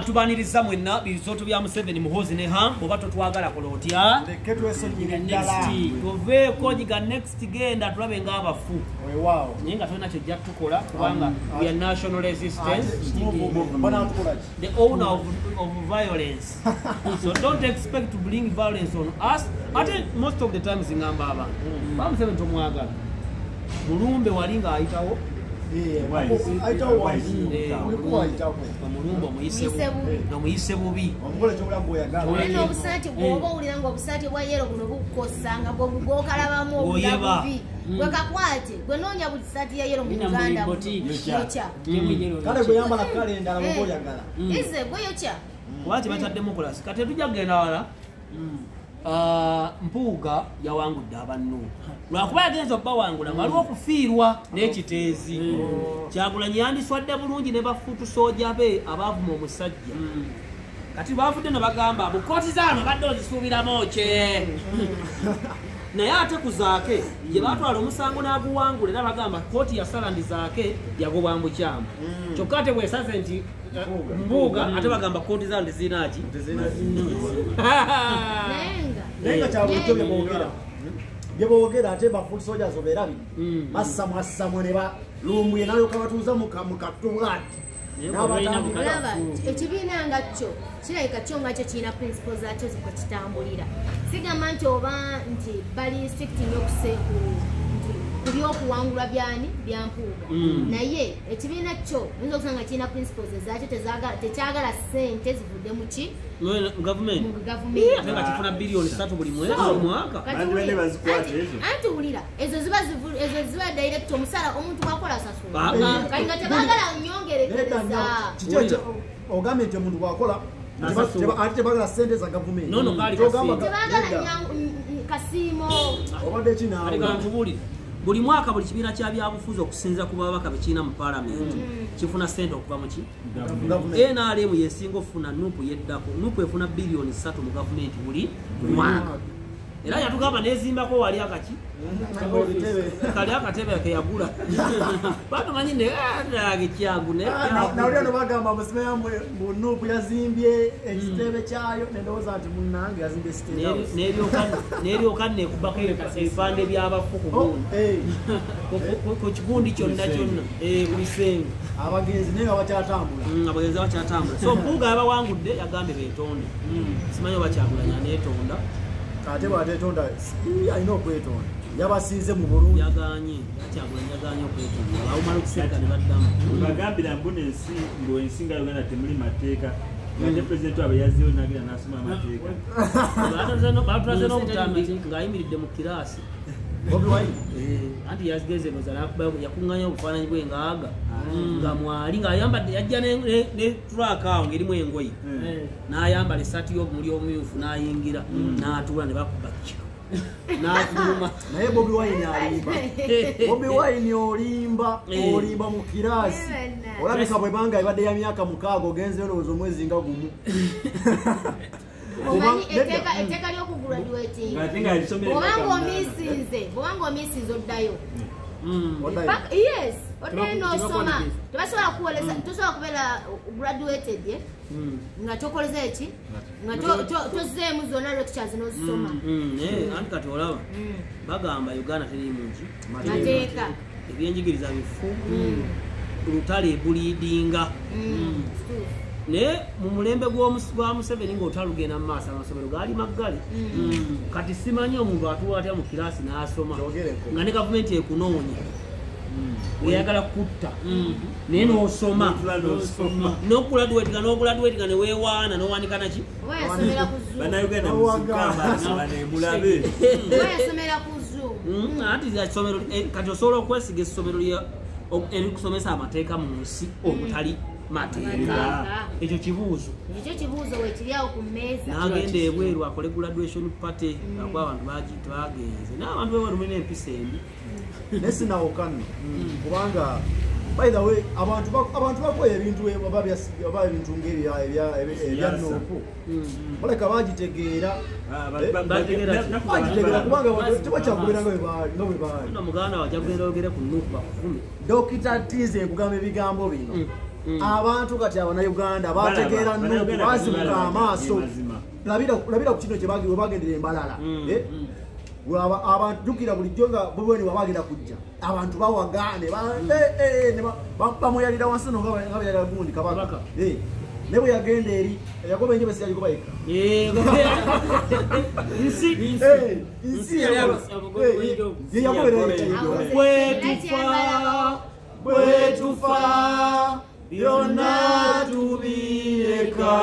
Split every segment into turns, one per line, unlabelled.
Tubaniriza mwenna bizoto bya Museveni Muhoozi ne Ham oba totwagala kola otya
leke twesonyiwe ddala
tuveeko nyiga next genda tulabe ng'abafu
weewaawo
naye nga tolina kyojja tukola kubanga we are national resistance the owner of violence so don't expect to bring violence on us. Ate most of the times ngamba abantu ba Museveni tomwagala mulumbe wali ng'ayitawo omulumba omuyise bubi
obusaati bwoba owulira nga obusaati bwa yero buno bukukosa nga bwokalabamu obulabubi gwekakwate gwenoonya buli saati ya yero mu Uganda yokya
kale gweyambala kale endala bwoba oyagala
ize gweyokya
kuba kye batadde democracy kati tetujja kugenda wala. Mpuuga yawangudde abannu lwakuba yagenza obbawangula waliwo okufiirwa n'ekiteezi. Kyagulanyi yandiswadde bulungi ne bafuutu sooja be abaavuma omusajja. Kati baavudde ne bagamba bukooti zaano badde ozisuubiramu kye naye ate ku Zaake gye baatwala omusango n'aguwangula era bagamba kooti yasala ndi Zaake yagobwa mu bukyamu. Kyokka ate bwesaze nti Mpuuga ate bagamba kooti zaano tezirina ki
naye nga kyabulijjo bye boogera ate ba foot soldiers obeerabiri bassamwassamwe ne balumbuye n'alyoka batuuza mu kattu bw'ati.
Olaba ekibiina nga kyo kirabika kyo nga kyo kirina principles zaakyo kwe kitambulira. Sigamba nti oba nti bali strict nnyo ku by'okuwangulwa byani bya Mpuuga naye ekibiina kyo oyinza okusanga kirina principles ezaakyo tekyagala ssente zivudde mu ki
mu gavumenti ate nga kifuna biliyoni 3 buli mwezi mwaka.
Anti wulira ezo ziba direct omusala omuntu bw'akola asasula kati nga tebaagala nyongerekereza.
Kiki ogambye nti omuntu bw'akola ate tebaagala ssente za gavumenti
tebaagala kasiimo
obadde ki naawe.
Nkubuulira buli mwaka buli kibiina kya byabufuzi okusinziira ku babaka be kirina mu paalamenti kifuna ssente okuva mu ki NRM yesinga okufuna NUP yeddako. NUP efuna biliyoni 3 mu gavumenti buli mwaka era yatugamba nezimbako wali akaki kali akatebe keyagula batumanyi nekyagu
nawulira nebagamba musimeya mu NUP yazimbye ekitebe kyayo nendowooza nti munnange yazimbye state house
neryoka nekubako ebipande by'abafu ku gundi ku kigundi kyonna kyonna ku bisenge
abagenzi naye nga bakyatambula
abagenzi bakyatambula. So Mpuuga yabawangudde yagambye beetonde simanyi oba Kyagulanyi aneetonda
ate bw'ateetonda alina okwetonda yabasinze mu bulungi
yaganye Kyagulanyi yaganye okwetonda bawumala okusirika ne baddamu
bagambira mbu ensi mbu ensi nga Uganda temuli mateeka ate pulezidenti waabwe yazzeeyo n'agenda n'asoma amateeka
batulaze n'obutambi ng'ayimiridde mu kiraasi
Bobi Wine
anti yazigeze yakuŋŋaanya obufaananyi bwe ngaaga nga mwali ng'ayambadde yajja ne truck awo ng'erimu engoye n'ayambala essaati y'obumuli obumyufu n'ayingira n'atuula ne bakuba kyo n'afuluma.
Naye Bobi Wine alimba. Bobi Wine olimba olimba mu kiraasi olabika bwe banga ebadde ya myaka 6 ogenze olowooza omwezi nga gumu.
Omanyi etteeka ly'okugraduating bw'obanga omisinze oddayo yes oddayo n'osoma tebasobola kuwoleza tosobola kubeera graduated nga tokoleza eki nga tozzeemu zonna lectures n'ozisoma.
Anti kati olaba bagamba Uganda teriimu nki
mateeka
ebyenjigiriza bifu lutale ebuliidinga naye mu mulembe gwa Museveni ng'olutalo lugenda mu maaso amasomero gaali maggale. Kati simanyi omuntu atuula atya mu kiraasi n'asoma nga ne gavumenti ekunoonya eyagala kutta naye n'osoma n'okuladuwetinga n'okuladuwetinga ne weewaana n'owanika naki
Bannayuganda mulabe
anti essomero kati osobola okwesiga essomero erikusomesa amateeka mu nsi omutali mateeka ekyo kibuuzo
ekyo kibuuzo wekiri awo ku mmeeza
n'agenda ebweru akole graduation party akuba abantu bagenze naye abantu b'ebweru mulina empisa embi
naye sinawuka nno kubanga by the way abantu bakola ebintu oba ebintu ng'ebya NUP baleka bagitegeera bagitegera kubanga tebakyakubeera nga bwe baali
muganda wajja kugenda oyogere ku NUP bakuvume
Dokita Tize nkugamba ebigambo bino Abantu kati abannayuganda bategeera NUP, bazibuka amaaso. Labira ku kino kye bagendera embalala. Abantu jjukira bulijjo nga Bobi Wine wabagenda kujja, abantu bawagaane bamweyalira wansi no nga beyalira gundi kabaka. Ne bwe yagenda eri yagoba enjebe si yaligoba yekka. Nsi yagobera bwe tufa byonna tubireka,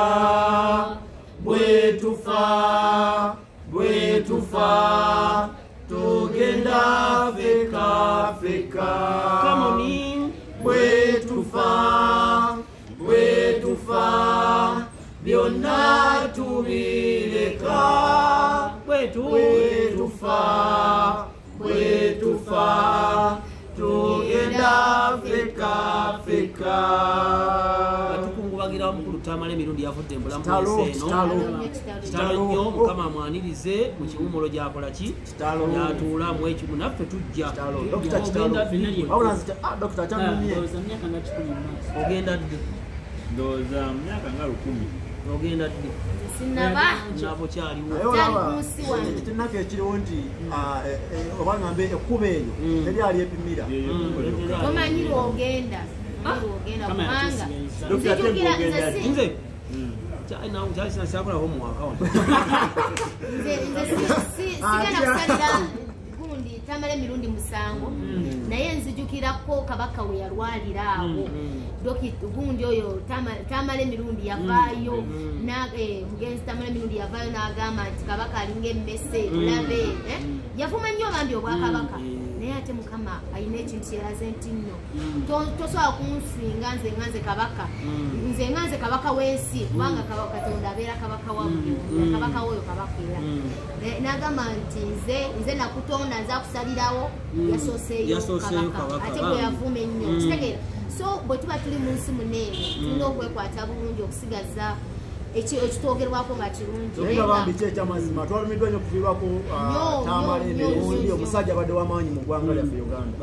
bwe tufa bwe tufa tugenda feka feka.
Come on in.
Bwe tufa bwe tufa byonna tubireka, bwe tufa bwe tufa tugenda feka feka.
Tukungubagira omukulu Tamale Mirundi yavudde embulamu ensi eno. Kitalo nnyo, Mukama amwanirize mu kiwummulo gy'akola ki yatuula mu ekimu naffe tujja. Ogenda ddi?
Ndowooza mu myaka nga 1000.
Ogenda ddi?
Sinaba.
Nabo kyaliwo.
Ekinnaku ekiriwo nti oba ngambe ekkubo eryo teryali epimira.
Tomanyi lw'ogenda. Lw'ogenda kubanga nzijukira
nze kyakulako mu mwaka wano.
Nze sigenda kusalira gundi Tamale Mirundi musango, naye nzijukirako kabaka we yalwalira awo. Gundi oyo Tamale Mirundi yavaayo, mugenzi Tamale Mirundi yavaayo n'agamba nti kabaka alinga emmese mulabe. Yavuma nnyo bambi obwakabaka, naye ate Mukama alina ekintu kyeraze nti nno tosobola kunsinga nze nga nze kabaka, nze nga nze kabaka w'ensi, kubanga Katonda abeera kabaka wa buli omu, kabaka w'oyo kabaka era. N'agamba nti nze nakutonda nze akusalirawo, yasooseeyo kabaka, ate bwe yavuma ennyo. Kitegeera? So bwe tuba tuli mu nsi muneeno tulina okwekwata bulungi okusigaza ekitwogerwako nga kirungi.
Naye nga bambi ki ekyamazima twalumiddwa nnyo okufiirwako Tamale Mirundi, omusajja abadde w'amaanyi mu ggwanga lyaffe Uganda.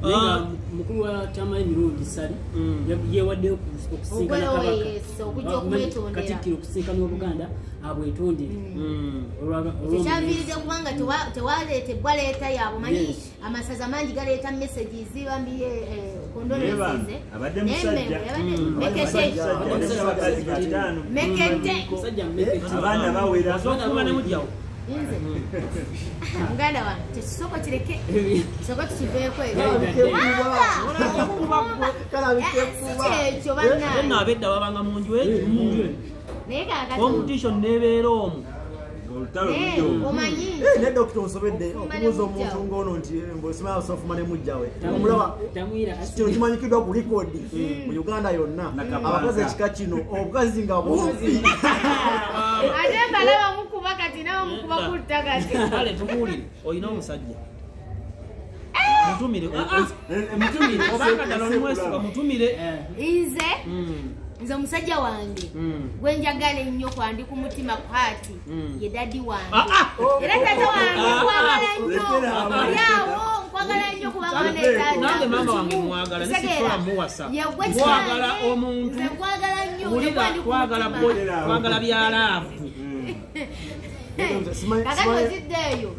Naye nga mukulu wa Tamale Mirundi Ssali yeewaddeyo okusinkana kabaka, Katikkiro okusinkana Obuganda abwetondere.
Kyaviiridde kubanga tewaleetebwa leeta yaabwe, manyi amasaza mangi galeeta messages bambi condolences.
Abadde musajja abaana bawera
okuba ne mujjawo.
Nze muganda wange tekisooka kireke, kisooka tukiveeko ebyo. Si kyekyo bannange.
Nno ab'edda babanga mu nju eyo.
Naye kaakati
competition n'ebeera omwo.
Omanyi
ne dokita onsobedde okubuuza omuntu ng'ono nti mbw'osimanyi osofuma ne mujjawe. Omulaba kino kimanyikiddwa ku likodi mu Uganda yonna. Abakazi ekika kino obukazi nga bumpi.
Ate mbalaba mukuba kati nawe mukuba kutta kati.
Kale tubuulire, olina omusajja. Mutumire. Mutumire. Obanga ddala olimwesiga mutumire.
Nze nze omusajja wange gwe njagala ennyo kwandi ku mutima kwati ye daddy wange. Era taata wange nkwagala nnyo, oli awo nkwagala nnyo kubanga ne taata.
Nange maama wange mwagala, naye sisobola muwasa. Nkwagala omuntu.
Nze nkwagala nnyo,
Twagala bya laavu.
Kakati oziddeeyo.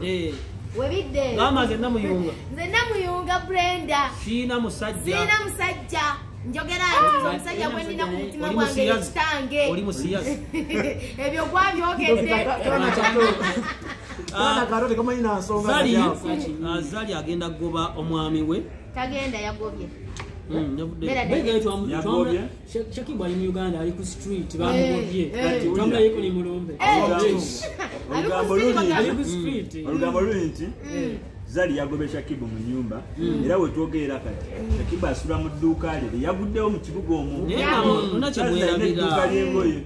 Webiddeeyo.
Gamba nze Namuyunga.
Nze Namuyunga Brenda.
Siina musajja.
Siina musajja. Njogera nti omusajja gwe nnina ku mutima gwange ye kitange.
Oli musiyazi.
Ebyo gwabyogedde.
Kaana kato tekamanyi na nsonga.
Zali agenda kugoba omwami we.
Tagenda yagobye.
Shakibu ali mu Uganda ali ku street bamugobye. Twamulabyeko ne mulombe. Ali ku street.
Olugambo luli nti Zali yagobye Shakibu mu nnyumba era we twogerera kati Shakibu asula mu dduuka lye yaguddewo mu kibuga omwo.
Nakimwerabira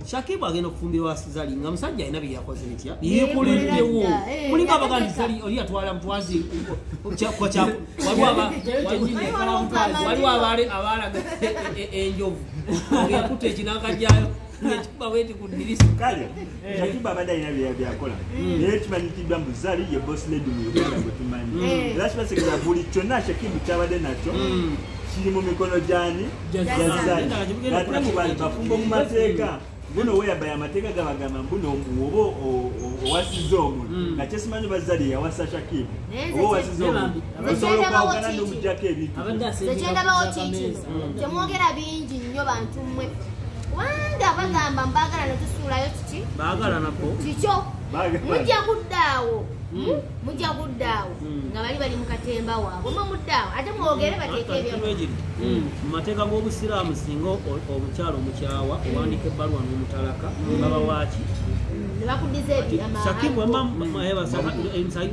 Shakibu agenda okufumbirwa Zali nga musajja alina bye yakoze bitya yeekoleddewo. Mulinga abaga nti Zali oli yatwala mutwazi waliwo abaalaga enjovu ng'ekutte ekinakajjayo ng'ekikuba bweti ku ddirisa.
Kale Shakibu abadde alina bye byakola naye kimanyikiddwa mbu Zali ye boss lady mu Uganda gwe tumanyi. Era kibategeeza buli kyonna Shakibu ky'abadde nakyo Kiri mu mikono gyani Zari. Bafumbo mu mateeka. Buno weyabaya amateeka gabagamba mbuno oba owasiza omuntu nga kyesimanyi Bazali yawasa Shakibu oba owasiza omuntu osobola okwawukana n'omuggyako ebintu.
Nze kyendabawo kikino temwogera bingi nnyo bantu mmwe kubanga bagamba mbaagala ne tusuulayo kiki
baagala nako
kikyo mujja kuddaawo mujja kuddaawo nga bali bali mu katemba waabwe mwe muddaawo ate mwogere bateeke ebyo.
Mu mateeka g'obusiraamu singa omukyalo omukyawa owandiika ebbaluwa n'omutalaka baba waaki
ne bakuddiza
Shakibu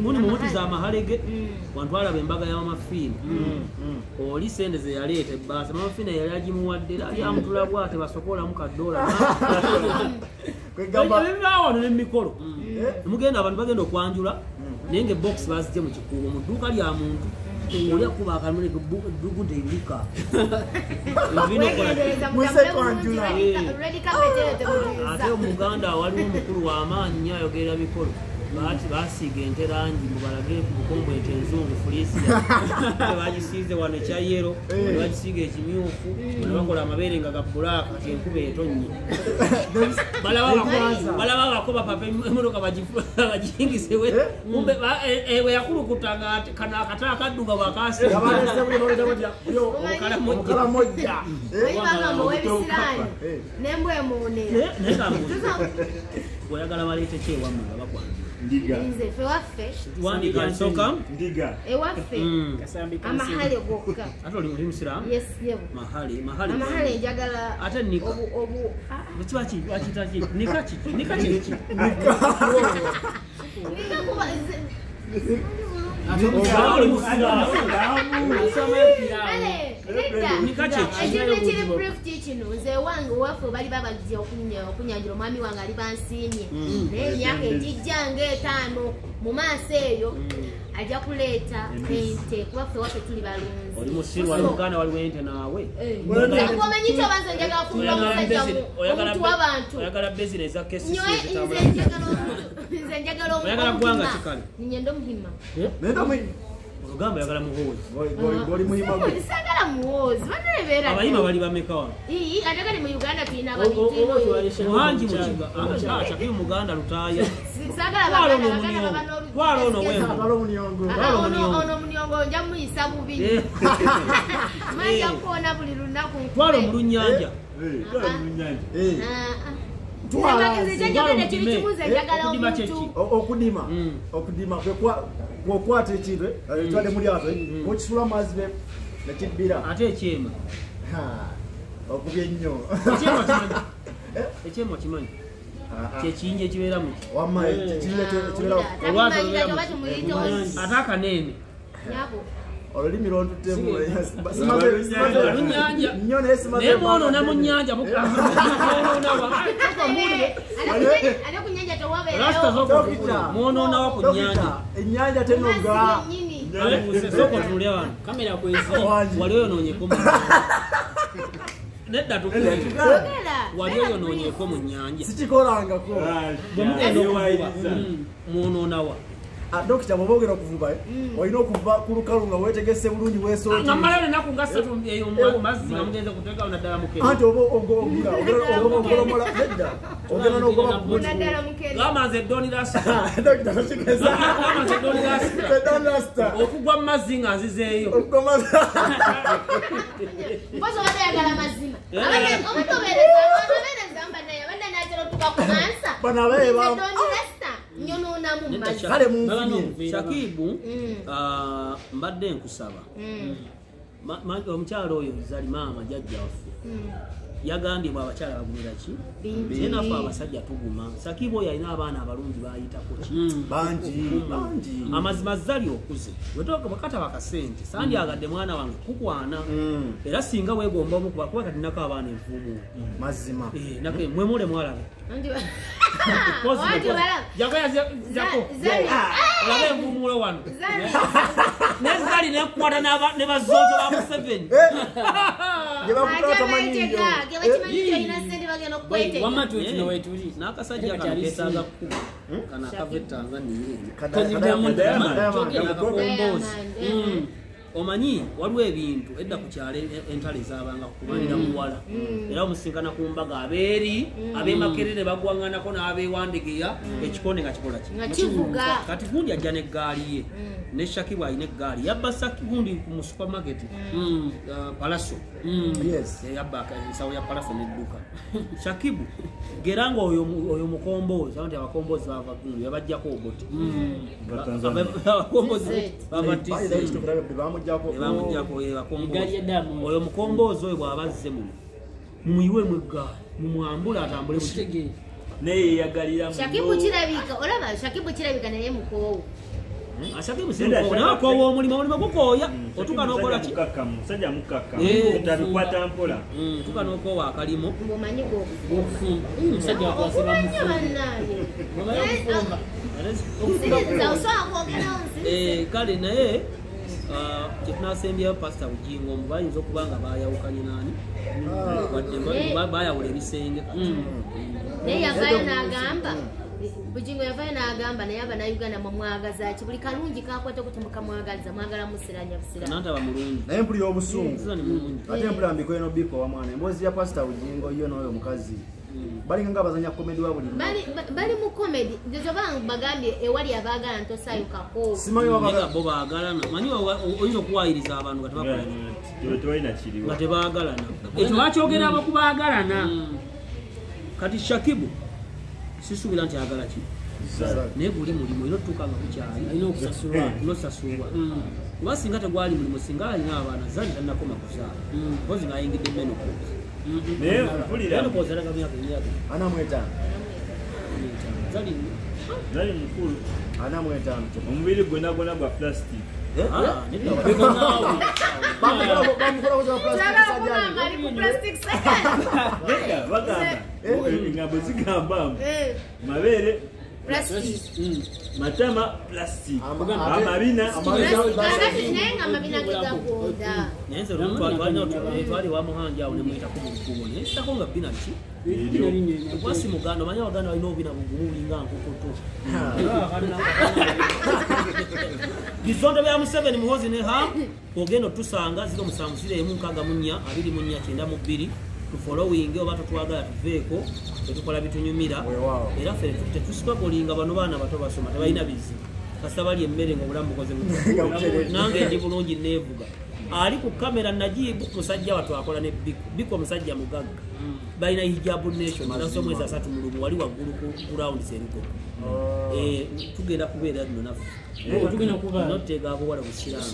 muni mumutiza amahale ge wantu alaba embaga ya Mama Fiina oli sente ze yaleeta ebbaasa Mama Fiina yali agimuwadde era ali amutula bw'ate basokolamu kadoola wano n'emikolo mugenda abantu bagenda okwanjula naye nga ebokisi bazigye mu kikuubo mu dduuka lya muntu oli akuba akalumune ddugude ebika ate omuganda waliwo omukulu w'amaanyi nnyo ayogerera mikolo basiiga ente langi mubalage ku bukombo ente enzungu fuliisiya bagisiize wano ekya yero bagisiiga ekimyufu ne bakola amabeere nga ga bbulaaka kati enkuba etonnye balaba abakoba papa emmotoka bagiyingise kumbe bwe yakulukuta nga kano akata akadduga bwakasiiga
omukalamojja
oyagala baleete ki ewammwe nga bakwanjula?
Ndiga.
Nze ffe waffe
wandika nsooka
ndiga
ewaffe amahale gokka.
Ate oli musiraamu?
Yes, yebo.
Mahale mahale
amahale njagala
ate nika
obu
kiba ki wakiyita ki nika ki nika ki
nika kuba ekintu ekiri brief kikino nze wange owaffe bali babajja okunyanjula omwami wange ali bansiimye naye emyaka egijja ng'etaano mu maaso eyo ajja kuleeta ente kuba ffe waffe tuli balunzi.
Oli musiru wali muganda waliwo ente naawe
omanyi kyo banze njagala kufuula omusajja omuntu w'abantu
oyagala bizinesi za KCC
nze njagala
oyagala ggwanga kikale
nyenda omuhima
olugamba oyagala muhoozi
sagala muhoozi banabeera
abayima bali bameka wano
ate kati mu Uganda tulina ababiri
muhangi mukiga Shakibu muganda lutaaya
sagala baganda baba
twala ono
ono omunyongo nja muyisa bubi manja kuona buli lunaku
twala omulunnyanja
okudima okudima kwekwata ekintu ekitwadde mu lyato okisula amazzi nekibbira
ate ekyema
okubya ennyo
ekyema kimanyi kyekiyinja ekibeera muki
wamma ekiyinja ekibeera
ate akaneene
olulimi lwontuttemu
nnyo naye simaze mwonoona mu nnyanja mwonoonawa ku nnyanja
ennyanja tenoga
sooka otunule wano wali oyonoonyeko mu nedda tukule wali oyonoonyeko mu nnyanja
sikikolangako
bwe mugenda okuvuba mwonoonawa
Dokita bw'oba ogenda okuvuba olina okuva ku lukalu nga weetegese bulungi weesooke
nga mmalayo ennaku nga ssatu eyo mu mazzi nga mugenze kuteekawo naddala mukene
anti oba ogolomola nedda ogenda n'ogoba ku
gamba nze Don Rasta
Dokita tokigeza
gamba nze Don Rasta
Don Rasta
okugwa mu mazzi nga nzizeeyo
mpozi obadde oyagala mazima obadde obeereza mbanaye abadde anaatera otuuka ku ansa
bano abaye
Don Rasta
kale munfunye
Shakibu mbadde nkusaba omukyalo oyo Zali maama jjajja waffe yagambye bwe abakyala bagumira ki naye naffe abasajja tuguma. Shakibu oyo alina abaana abalungi bayitako ki
bangi bangi
amazima Zali okuze bwekataba akasente sandyagadde mwana wange kukwana era singa weegomba omu kuba kati nako abaana enfuumu
mazima
mwemule mwalabe olabe envumuulo wano ne Zali nekukwata ne bazooto ba Museveni n'akasajja kano keetaaga kkuba kano akava e Tanzania. Omanyi waliwo ebintu edda ku kyalo entalo ezaabanga kukubanira muwala. Era omusinkana ku mbaga abeeri ab'emakerere bagwaŋŋanako n'abeewandegeya ekikonde nga kikola ki?
Nga kivuga.
Kati gundi ajja n'eggaali ye ne Shakibu alina eggaali yabba gundi mu supermarket Palaso.
Yes.
Yabba ensawo ya Palaso n'edduka. Shakibu gera nga oyo mukomboozi anti abakomboozi bava gundi yabajjako obote. Abakomboozi bava TC. Bamujjako oyo mukomboozi oyo bw'abazze muno mumuyiwemu eggaali mumwambule atambule
Kitegeera.
Naye yeyagalira
Shakibu kirabika olaba Shakibu kirabika naye mukoowu.
Shakibu si mukoowu naye akoowa omulimu gukooya otuuka n'okola ki?
Musajja mukakkamu tabikwata mpola.
Otuuka n'okoowa akalimo.
Ng'omanyi
gw'okufumba. Omusajja akwasibwa mufumba.
Bannange.
Kale naye kyetunasembyeyo Pastor Bugingo mbu bayinza okuba nga bayawukanye naani wadde bayawula ebisenge kati.
Naye yavaayo n'agamba Bugingo yavaayo n'agamba naye Abannayuganda mwamwagaza ki buli kalungi kakwatako temukamwagaliza mwagala musiranya busiranya.
Nantaba mulungi.
Naye mpulira obusungu. Ate mpulira mbikono biko wa mwana emboozi ya Pastor Bugingo yo n'oyo omukazi. Balinga nga bazanya comedy wa buli.
Bali mu comedy nze bagambye ewali abaagala ntosayukako.
Simanyi
wabaga bo baagalana. Manyi oyinza okuwayiriza abantu nga tebakola.
Tebalina kiriwo.
Nga tebaagalana.
Ekyo bakyogera abakubaagalana.
Kati Shakibu sisuubira nti ayagala ki. Naye guli mulimu olina otuuka nga kukyali.
Alina okusasulwa.
N'osasulwa. Kuba singa tegwali mulimu singa alina abaana Zari tannakoma kuzaala. Mpozi ng'ayingidde menopause.
Naye mpulira.
Menopause alaga myaka emyaka.
45.
Zari mukulu.
45.
Omubiri gwonna gwonna gwa plastic. Bagamba zigamba mabeere
plastic,
matama plastic, amabina
naye nga amabina ge gagonda.
Naye nze twali wa Muhangi awo ne muyitako mu kkubo naye sitako nga bina ki kuba si Muganda omanyi Abaganda balina obubina bugumu bulinga nkokoto. Bizonto bya Museveni Muhoozi ne Ham ogenda otusanga 070 164 24 92 tufollowing oba totwagala tuveeko tetukola bitunyumira era ffe tetusipagolinga bano baana bato basoma tebalina bizibu kasita bali emmere nga obulamu bukoze nange ndi bulungi neevuga. Ali ku kamera Najibu musajja wattu akola ne Biko. Biko musajja mugagga. Balina Hijabu Nation naso mwezi 31 wali waggulu ku round serugo. Tugenda kubeera nno naffe.
Tugenda kuba
notega abawala busiraamu.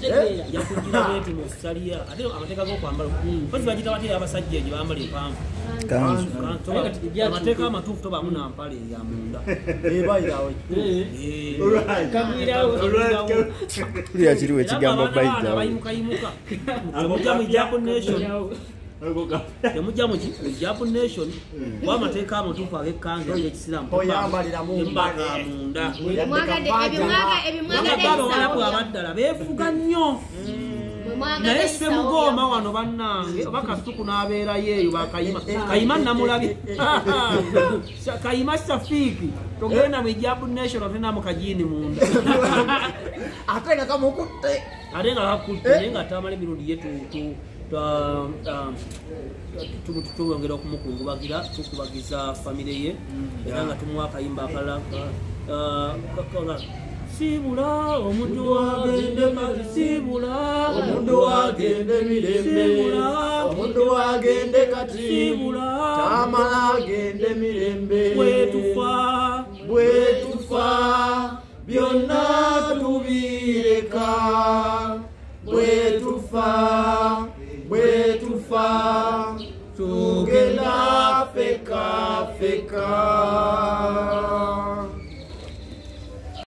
Yakugira bweti mu Australia ate amateeka g'okwambala. Mpozi bagiyita batya abasajja egyo bambala empanvu. Amateeka amatuufu tobaamu na mpale ya munda.
Kulira kiriwo ekigambo bayitawo.
Bayimukayimuka. Temujja mu Hijabu Nation. Temujja mu Hijabu Nation kuba amateeka amatuufu ag'ekkanzu ag'ekisiraamu tobaamu munda. Abawalabu abaddala beefuga nnyo. Naye Ssemugooma wano bannange oba Kasuku n'abeerayo eyo bakayima. Kayima namulabye. Kayima Shafiiki togenda mu Hijabu Nation otenda mu kajiini munda.
Ate nga kamukutte.
Ate nga kakutte naye nga tamala emirundi ye tubongera okumukungubagira tukubagiza famire ye era nga tumuwa akayimba akalala sibula omuntu wagende mali sibula
omuntu wagende mirembe omuntu wagende kati
sibula
tamala agende mirembe bwetufa byonna tubireka bwetufa bwetufa tugenda feka feka.